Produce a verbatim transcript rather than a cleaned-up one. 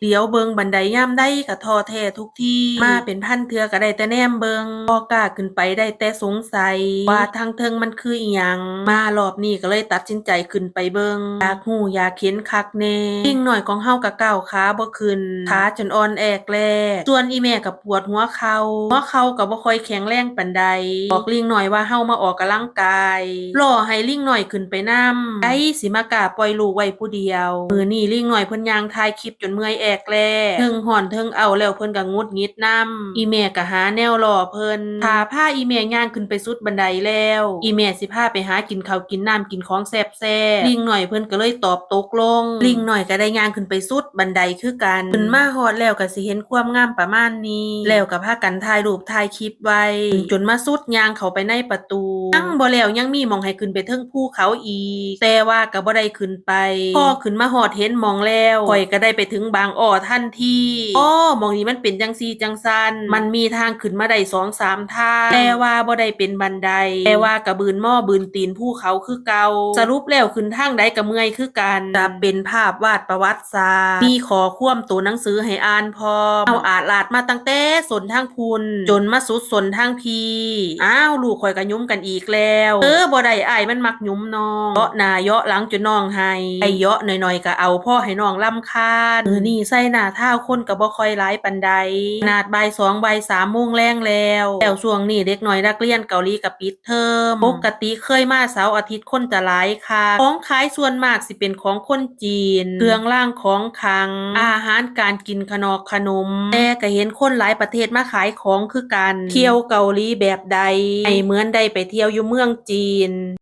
เหลียวเบิ่งบันไดยามใดก็ท้อแท้ทุกที มาเป็นพันเทื่อก็ได้แต่แนมเบิ่ง บ่กล้าขึ้นไป ได้แต่สงสัยว่าทางเทิงมันคืออิหยัง มารอบนี้ก็เลยตัดสินใจขึ้นไปเบิ่ง อยากฮู้อยากเห็นคักแน่ ลิงน้อยของเฮาก็ก้าวขาบ่ขึ้น ขาจนอ่อนแอกแลก ส่วนอีแม่ก็ปวดหัวเข่า หัวเข่าก็บ่ค่อยแข็งแรงปานใด บอกลิงน้อยว่าเฮามาออกกำลังกาย รอให้ลิงน้อยขึ้นไปนำ ไผสิมากล้าปล่อยลูกไว้ผู้เดียว มื้อนี้ลิงน้อยเพิ่นย่างถ่ายคลิปจนเมื่อยแอกแลก เทิงฮ้อนเทิงอ้าวแล้วเพิ่นก็หงุดหงิดนำ อีแม่ก็หาแนวล่อเพิ่น ถ้าพาอีแม่ย่างขึ้นไปสุดบันไดแล้ว อีแม่สิพาไปหากินข้าวกินน้ำกินของแซ่บๆ ลิงน้อยเพิ่นก็เลยตอบตกลง ลิงน้อยก็ได้ย่างขึ้นไปสุดบันไดคือกัน ขึ้นมาฮอดแล้วก็สิเห็นความงามประมาณนี้ แล้วก็พากันถ่ายรูปถ่ายคลิปไว้ จนมาสุดย่างเข้าไปในประตู ยังบ่แล้วยังมีหม่องให้ขึ้นไปเทิงภูเขาอีก แต่ว่าก็บ่ได้ขึ้นไป พอขึ้นมาฮอดเห็นหม่องแล้ว ข้อยก็ได้ไปถึงบางอ้อทันที อ้อ หม่องนี้มันเป็นจังซี่จังซั่น มันมีทางขึ้นมาได้สองสามทาง แต่ว่าบ่ได้เป็นบันได แต่ว่ากะบืนหม้อบืนตีนภูเขาคือเก่า สรุปแล้วขึ้นทางใดกะเมื่อยคือกัน จะเป็นภาพวาดประวัติศาสตร์ มีข้อความตัวหนังสือให้อ่านพร้อม เอาอาดลาดมาตั้งแต่ส้นทางพุ้น จนมาสุดส้นทางพี อ้าว ลูกข่อยก็หยุมกันอีกแล้ว เออ บ่ได้ อ้ายมันมักหยุมน้อง เยาะหน้าเยาะหลังจนน้องไห้ ไอ้เยาะหน่อยๆก็เอา พอให้น้องรำคาญ มื้อนี้ไซนาทาวน์คนก็บ่ค่อยหลายปานใด ขนาดบ่ายสองบ่ายสามโมงแลงแล้ว แล้วช่วงนี้เด็กน้อยนักเรียนเกาหลีก็ปิดเทอม ปกติเคยมาเสาร์อาทิตย์คนจะหลายคัก ของขายส่วนมากสิเป็นของคนจีน เครื่องรางของขลัง อาหารการกิน ขนม แต่ก็เห็นคนหลายประเทศมาขายของคือกัน เที่ยวเกาหลีแบบใด ให้เหมือนได้ไปเที่ยวอยู่เมืองจีน